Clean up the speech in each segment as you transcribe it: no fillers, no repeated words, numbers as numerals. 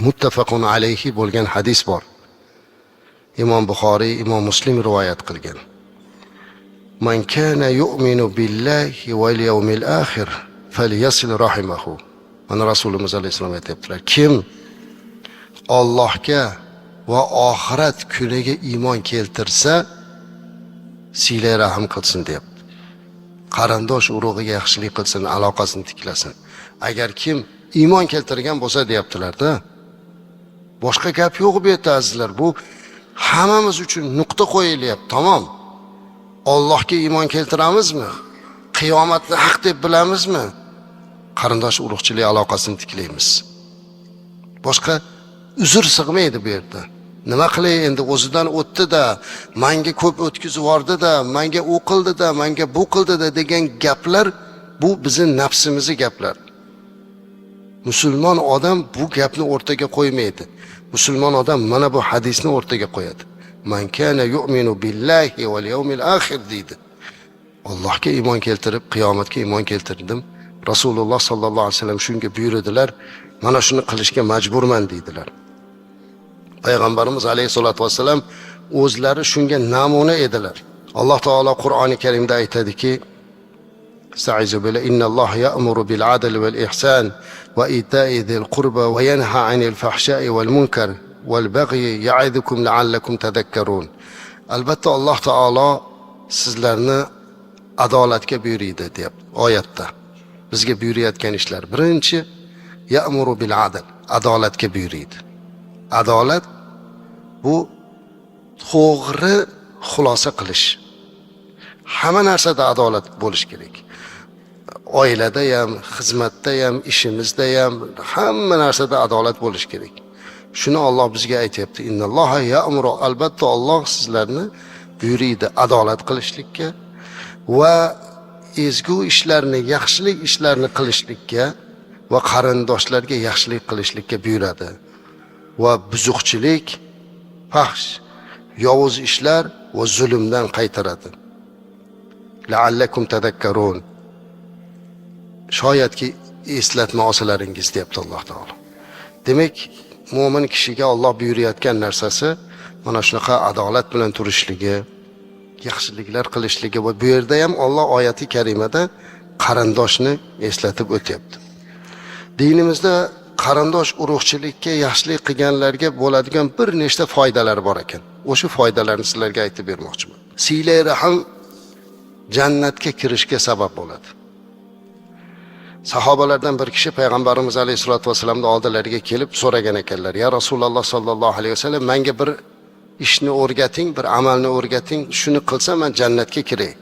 Muttafaqun alayhi bo'lgan hadis bor. Imom Buxoriy, Imom Muslim rivoyat qilgan. Man kana yu'minu billahi val yawmil akhir falyasil rahimahu. Mana Rasulimiz alayhissalom aytyaptilar: kim Allohga va oxirat kuniga iymon keltirsa, silay rahm qilsin, deyapti. Qarindosh urug'iga yaxshilik qilsin, aloqasini tiklasin. Agar kim iymon keltirgan bo'lsa, deyaptilar-da. Boshqa gap yo'q bu yerda, azizlar. Bu hammamiz uchun nuqta qo'yilyapti, tamom. Allohga iymon keltiramizmi? Qiyomatni haq deb bilamizmi? Qarindosh urug'chilik aloqasini tiklaymiz. Boshqa uzr sig'maydi bu yerda. Nima qilay endi, o'zidan o'tdi-da, manga ko'p o'tkazib yubordi-da, manga u qildi-da, manga bu qildi-da degan gaplar, bu bizni nafsimizni gaplar. Musulmon odam bu gapni o'rtaga qo'ymaydi. Musulmon odam mana bu hadisni o'rtaga qo'yadi. Man kana yu'minu billahi val yawmil akhir deydi. Allohga iymon keltirib, qiyomatga iymon keltirdim. Rasululloh sallallohu alayhi vasallam shunga buyurdilar. Mana shuni qilishga majburman, deydilar. Payg'ambarimiz alayhisolatu vassalam o'zlari shunga namuna edilar. Alloh taolo Qur'oni Karimda aytadiki: Estaizu billah, innalloha ya'muru bil adli val ihsan va ita'i zil qurba va yanha 'anil fahsha'i val munkar val bag'yi ya'idukum la'allakum tadhakkarun. Albatta Alloh taolo sizlarni adolatga buyuriydi, deyapti oyatda. Bizga buyurayotgan ishlar. Birinchi, ya'muru bil adl, adolatga buyuriydi. Adolat bu to'g'ri xulosa qilish. Hamma narsada adolat bo'lishi kerak. Oilada ham, xizmatda ham, ishimizda ham, hamma narsada adolat bo'lishi kerak. Shuni Alloh bizga aytyapti. Innalloha ya'muru, albatta Alloh sizlarni buyuriydi adolat qilishlikka va ezgu ishlarni, yaxshilik ishlarni qilishlikka va qarindoshlarga yaxshilik qilishlikka buyuradi. Va buzuqchilik, fahsh, yovuz ishlar va zulmdan qaytaradi. La'allakum tadhakkarun. Shoyatki eslatma olsalaringiz, deyapti Alloh taolo. Demak, mo'min kishiga Alloh buyurayotgan narsasi mana shunaqa adolat bilan turishligi, yaxshiliklar qilishligi va bu yerda ham Alloh oyati karimada qarindoshni eslatib o'tyapti. Dinimizda qarindosh urug'chilikka yaxshilik qilganlarga bo'ladigan bir nechta foydalar bor ekan. O'sha foydalarni sizlarga aytib bermoqchiman. Silay rahm jannatga kirishga sabab bo'ladi. Sahobalardan bir kishi payg'ambarimiz alayhisolatu vasallamning oldilariga kelib so'ragan ekanlar: "Ya Rasululloh sollallohu alayhi vasallam, menga bir ishni o'rgating, bir amalni o'rgating, shuni qilsam men jannatga kiray."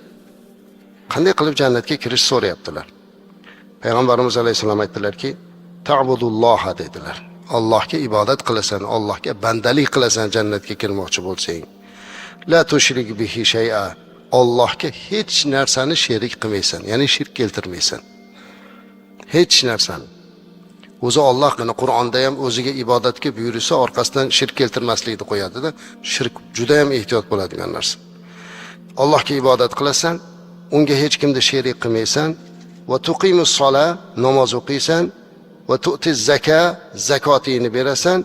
Qanday qilib jannatga kirish so'rayaptilar. Payg'ambarimiz alayhissalom aytdilarki: "Ta'budulloha", dedilar. Allohga ibodat qilasan, Allohga bandalik qilasan jannatga kirmoqchi bo'lsang. La tushrik bihi shay'a. Allohga hech narsani sherik qilmaysan, ya'ni shirk keltirmaysan. Hech narsani. O'zi Alloh mana Qur'onda ham o'ziga ibodatga buyursa, orqasidan shirk keltirmaslikni qo'yadi-da. Shirk juda ham ehtiyot bo'ladigan narsa. Allohga ibodat qilasan, unga hech kimni sherik qilmaysan, va tuqimus sola, namoz o'qiysan, va tu'ti zaka, zakotingni berasan,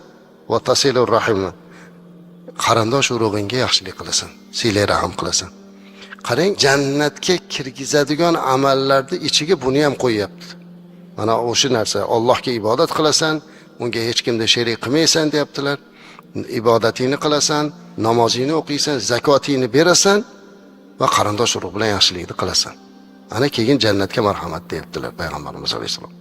va tasilur rahima. Qarindosh urug'ingga yaxshilik qilasan, silay rahm qilasan. Qarang, jannatga kirgizadigan amallarni ichiga buni ham qo'yyapti. Mana o'sha narsa, Allohga ibodat qilasan, unga hech kimni sherik qilmaysan, deyaptilar. Ibodatingni qilasan, namozingni o'qiysan, zakotingni berasan va qarindosh urug' bilan yaxshilikni qilasan. Ana keyin jannatga marhamat, deyaptilar payg'ambarimiz alayhissalom.